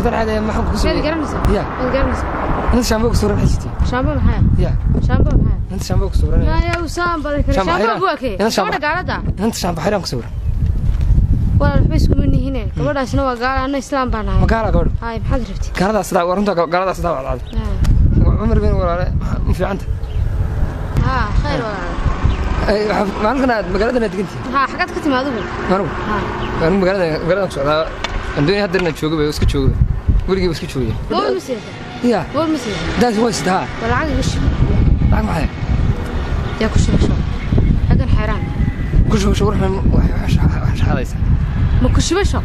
Kaftan caadi ah, maxaan kugu Miyaad sameeyey? garanaysaa? Ya. Miyaad garanaysaa? Inta shaamboo ku sawiran maxay jirtay? Shaambo maxaa? Ya. Shaambo maxaa? Inta shaamboo ku sawiran. Maya usaan badan kare. Shaambo Shaambo xayraan. waa kee? Inta shaambo- Gabadha gaalada. Inta shaambo xayraan ku sawiran. Walaal, waxba iskuma nihine. Gabadhaasna waa gaala, anna islaam baan Ma ahay. gaala gabadhu? Hay, maxaad rabtay? Gaaladaas daa, runta gaaladaas daa wacdacday. Haa. Cumar bin walaale, ma fiicanta? Haa, khayr walaal. Maalinkan aad magaaladan aad degantihiin? Haa, xagaad ka timi adigu? Anigu? Haa. Anigu magaaladan ku socdaa. Aan doonaya hadda inaan joogo, iska joogo, weligii iska joogaya. Mobil ma sidataa? Ya. Mobil ma sidataa? Daas way sidaa. Waa lacag igu shub. Lacag maxay? Yaa ku shubasho. Xaggan xayraan. Ku shubasho warxan wax shaxadaysa. Ma ku shubasho?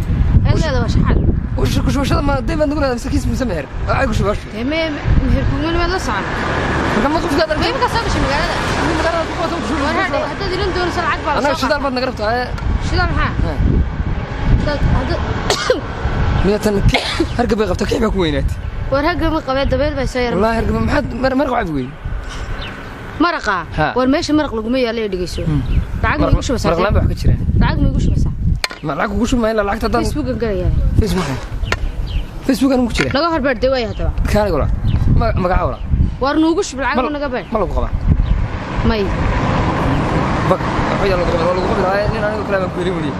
Eed leeda waa shaxaad. Ku shubashada ma day baad nagu leedahay mise kiis mise meher? Waxay ku shubasho. Dee meher kuguma nimaad la socon. Marka ma qofka aad Ma imika soo gashay magaalada? Magaalada ku qato ku War shubasho. hadhe, haddaad ilan doonayso lacag baa la Anaga soo shidaal qaata. baad naga rabtaa. Shidaal maxaa? Haddaad Miyatan hargab bay qabta, kix baa ku weynaatay. War hagga ma qabee, dabeel bay soo yar. Wallaahi hargab maxaad maraq cabdi weyn. Maraqa? Ha. War meesha maraq laguma yaalo ee dhegeyso. Lacag ma igu shubaysaa? Maraq laan baa wax ka jiraan. Lacag ma igu shubaysaa? Ma lacag kugu shubmaya ilaa lacagta haddaan Facebookan galayaa. Facebook, Facebook anigu ku jira. Naga horbeer dee waaya haddaba. Kaalig walaa, magaca walaa. War nuugu shub lacag, ma naga beer. Ma lagu qabaa? May. Bag waxba yaa lagu qabaa, waa lagu qabi lahaa. Nin aniga kale baan ku helin weliya,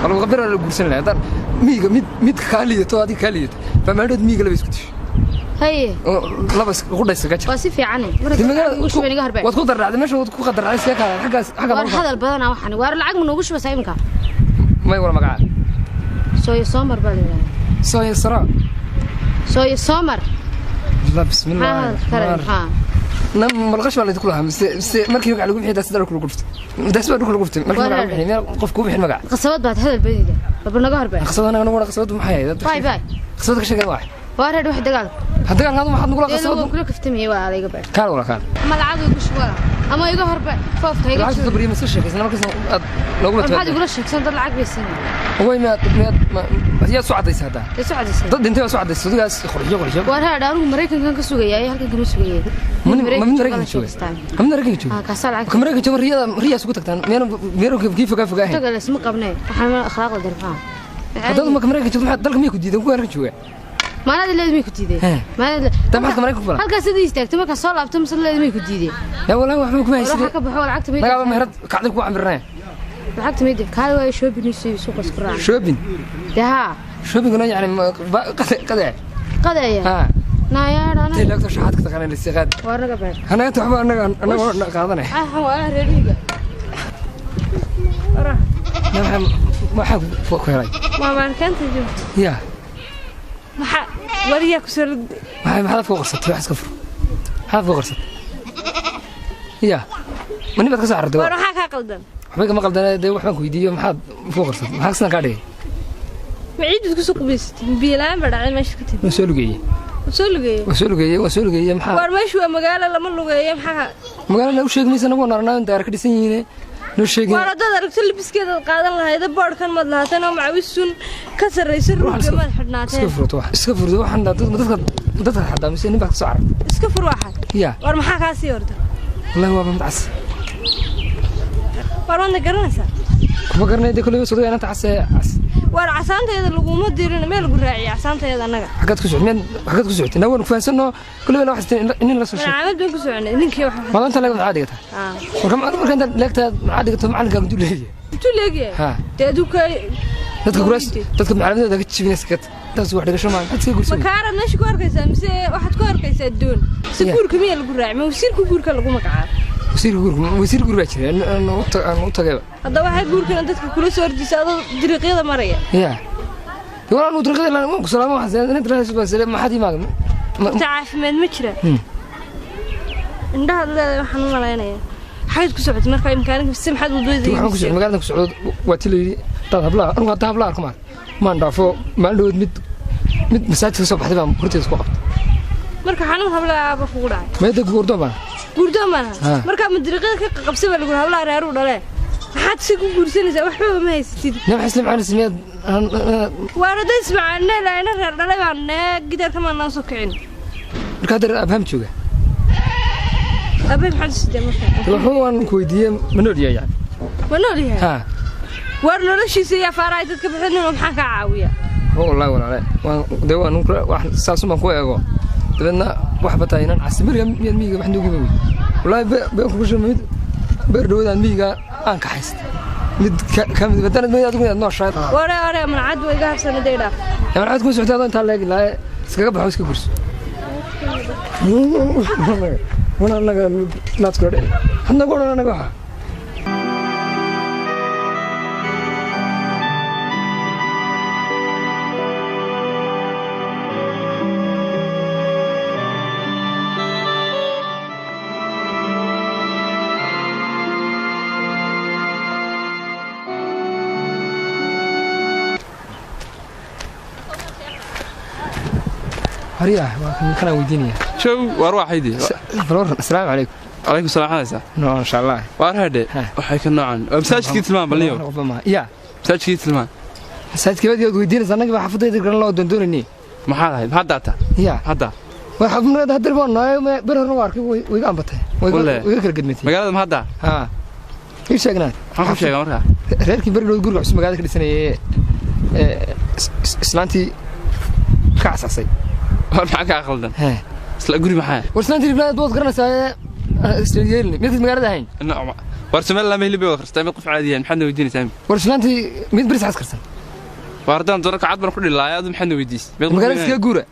waa lagu qabin, waa lagu guursan lahaa. Haddaan miyiga mid kaa liidato, adiga kaa liidato baa maadhood miyiga laba isku disho. Haye. Oo laba qudha iskaga jir. Waa si fiicane. Mar Dee haddii magaalada lacag ugu shubay naga horbeer. Waad ku darraacday meesha, waad ku qadarraacday, iskaga kaa xaggaas xagga. War hadal badanaa waxaan. War lacag ma noogu shubaysaa iminka? May wala magaca. Sooyo soomar baa la yidhahdaa. Sooyo sara. Sooyo soomar. La bismillah. Maxaa hadal kale maxaa? Na malqash baa laydinku lahaa mise markii magac lagu bixiyay daas dhulka lagu dhuftay, daas baa dhulka lagu dhuftay markii magac lagu bixiyay, meel qof kuu bixin magac. Qasabad baad hadal badida. Baba naga horbeer. Qasabad anaga naguna qasabadu maxay ahayd? Bye bye. Qasabad ka sheegay waa. Waar hadh wax dagaal. Dagaalkaadu maxaad nagula Dee qasabadu? waan kula kaftamayay, waa adayga beer. Kaal wala kaal. Ama lacag igu shub walaal. Ama iga horbeer foofka iga Lacagta jooji. bariya ma iska sheekaysan markaas aad noogula War maxaad timaad? igula sheegsan dad lacag bay siinayaan. Way miyaad yaad soo cadaysa haddaa? Dee soo cadaysay. Dad dhintay waa soo cadaysay, adigaas qurxiyo qurxiyo. Waar hadh, anigu Maraykankan ka sugayay, halkan kama sugayay. Ma mid Maraykanka jooga? Ma mid Maraykanka jooga? Ah, kaasaa lacag. Ka Maraykanka jooga riyada riyaas ugu tagtaan, meenu kii fogaa fogaa ahayn. Taga isma qabnee. Waxaan ma akhlaaqda darfaa. Haddad marka Maraykanka joogto, maxaa dalka miyay ku diidan kuwa halkan jooga? Maanaad leed may ku diideen? Hee. Maanaad Taa maxaad ka Maraykanka ku falan? Halkaas sidii istaagtay markaa soo laabto mise leed may ku diideen? Yaa walaahi waxba kuma War hayside. waxa ka baxo lacagta may. Nagaaba meherad kacday kugu camirnaya. Lacagta may dib. Kaali waayo shopping iyo suuqa isku raac. Shopping? Dee haa. Shoppinguna yacni qadee? Qadeeya. Haa. Naayaadh ana. Tay laagto shaxaad ka taqaanaa la qaad. War naga beer. Anaga inta waxba anaga qaadanay. Ah, waa reer miyiga. Maxaa ku helay? Waa maalkaanta joogto. Ya. Maxaa wariyaa ku soo maxaad afka u qarsatay? Wax iska fur, maxaad afka u qarsatay? Ya, ma nin baad ka soo carartay? War waxaa kaa qaldan. Waxba kama qaldana dee, waxbaan ku weydiiyo, maxaad afka u qarsatay? Maxaa sidan kaa dhigay? Ma ciidad kusoo qubaysatay? Biyo la'aan baa dhacday meesha ka timi. Waan soo lugeeyey. Waa soo lugeeyey? Waan soo lugeeyey, waan soo lugeeyey, maxaa? War meeshu waa magaalo, lama lugeeyo, maxaa? Magaalada u sheegi maysa, nagu narnaa inta ka dhisan yihiin noo sheegi. War haddaad aragto labiskeedaad qaadan lahayd, boodhkan maad lahaateen oo macawisun ka sarraysa ruugga maad Iska xidhnaateen. furto, wax iska furto, waxaan dadka xadaa mise nin baad ka soo carartay? Iska fur waxaad. Ya. War maxaa kaa sii horta? Wallahi waaba mid cas. War waadna garanaysaa? Kuma garanay dee, kolley sodogay inanta cas ee cas. War casaantayada laguma dirin, meel lagu raaciya casaantayada annaga. Xaggaad ku socotay? Miyaad xaggaad ku socotay? Naa waan ku fahansanoo, kolley la waxaad nin la soo sheegay. Malcaamad baan ku soconay ninkii wax. Maalinta leeg maxaa dhigataa? Ah. Marka inta leegtaa maxaa dhigato macalinkaa intuu leeyahay? Intuu leegyahay? Ha. Dee aduu ka Dadka kuraas dadka macalimiinta ka jibinaysa kat intaas wax dhigasho maa maxaad iska guursan? Makaaraad meesha ku arkaysaa mise waxaad ku arkaysaa doon mise Yeah. guurka miyaa lagu raaci? Ma wasiirka guurka lagu magacaabo? Wasiirka guurka, wasiir guur baa jira aan u tagayba. Hadda waxay guurkana dadka kula soo ordisa adoo dariiqyada maraya. Ya, dee walaa anu dariiqada waan ku salaamo, waxaan inta la maxaad imaaga Ta caafimaad ma jira indhahaad leedahay, waxaan u malaynayaa xayd ku socotay markaa imkaaniga mise maxaad wadooyada? Waxaan ku socday magaalada, ku socdo waa ti la yidhi dad hablaha, anigu hadda hablaha arko maan dhaafo. Maalin dhawood mid masaajidka soo baxday baan horteeda ku qabtay. Marka xanuun hablaha aaba kugu dhacay? Meeda guurdoon baan. Guurdoon baan Ha. ahaa. Markaa ma dariiqyada ka qabsay baa lagu yidhi hablaha reeruu dhalee, maxaad si ku guursanaysaa? Waxbaba ma haysatid. Ne maxay isla macaanaysa miyaad Waana dad ismacaanne laayna reer dhalay baan nee gidaarka maanaan soo kicin. Marka hadda abham jooga. Abe maxaad u sidee markaa? Waxba waan ku weydiiyey, ma nool yahay yani? Ma nool yahay? Ha. Waar noloshiisa iyo afaaraha dadka bixinin, maxaan kaa caawiya? Wallaahi walaale, waan dee waan wax saasun baan ku eego, dabeedna wax bataa inaan casimiriga miyaad miyiga wax nuugiba wey. Wallaahi been kugu sheeg, mid beer dhawadaan miyiga aan kaxaysta mid ka mid haddana mid adigu inaad nooshahay. Ware ware, malcad way iga habsanaday, dhaaf. Malcad kuma socotay, adoo intaa leegi lahaa iskaga baxo, iska gurso. Wana annaga naadkula dhici hadnagu odhan annaga waxa. Hariya waa kan kanaan weydiinaya. Show waar waxaydii. Balwaran, asalaamu calaykum. Calaykum salaam, xanaysa. No, insha Allah. Waar hadhe. Waxay ka noocan waa masaajidkii tilmaan balniyo. Ya. Masaajidkii tilmaan. Masaajidkii baad weydiinaysa, annagii baa xaafadayda garan loo doondoonayni. Maxaad ahayd? Maxaad daata? Ya. Hadda. Waa xaafadnimada haddar baan nahay, ber horena waa arkay, way iga ambatay, way iga kala gedmatay. Magaalada ma hadda? Haa, ii sheegnaa. Maxaan ku sheegaa markaa? Reerkii beri dhow guriga cusub magaalada ka dhisanayay ee islaantii ka casaasay. War maxaa kaa qaldan? Isla guri maxaa? War islaantii riblaa waad garanaysaa isla yeelni mid magaalada ahayn. War Somaliland ma hilib bay wada karsatay, mid qof caadi yahay maxaad na weydiinaysaa? War islaantii mid baris cas karsan. War haddaan doono kacad baan ku dhilaaya, adu maxaad na weydiisay? Magaalada iskaga guura.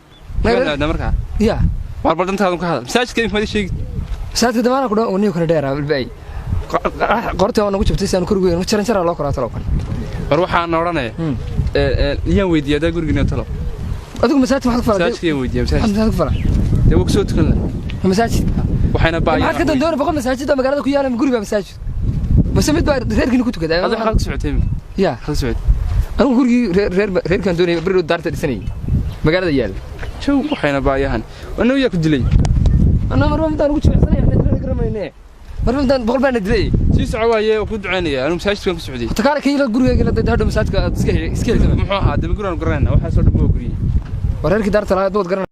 Magaalada markaa. Ya. War bal dantaadu ka hadal. Masaajidka imika ma sheegi. Masaajidka damaana ku dhan oo niyo kana dheeraa bilbaay. Qorta waa nagu jabtay si aan kor ugu jaran jaraa loo koraa talo kan. War waxaan oranaya iyaan weydiiyay hadaa gurigiina talo. Adigu masaajid maxaad ku falaa? Masaajidka iyaan weydiiyay masaajid. Maxaad ku falaa? Dee wuu soo tukan lahaa. Masaajid. Waxayna baayaa. Maxaad ka dandoonay 100 masaajid oo magaalada ku yaala, ma guri baa masaajid? Mase mid baa reerkiina ku tukaday? Adigu maxaad ku socotay imika? Ya. Maxaad ku socotay? Anigu gurigii reer reerkaan doonayay beri daarta dhisanayay magaalada yaala. Jow waxayna baayahan. Annagu yaa ku dilay? Anna marba midaan ugu jimicsanaya garamayne. Marba midaan 100 baana dilay. Sii soco waaye, waa ku ducaynaya. Anigu masaajidkaan ku socday. Takaale kayla gurigayga la hadhow masaajidka aad iska heli iska heli. Muxuu ahaa? Daba guraan garanayna waxaasoo dhan waa guriyey. War reerkii daarta lahayd waad garanaysaa.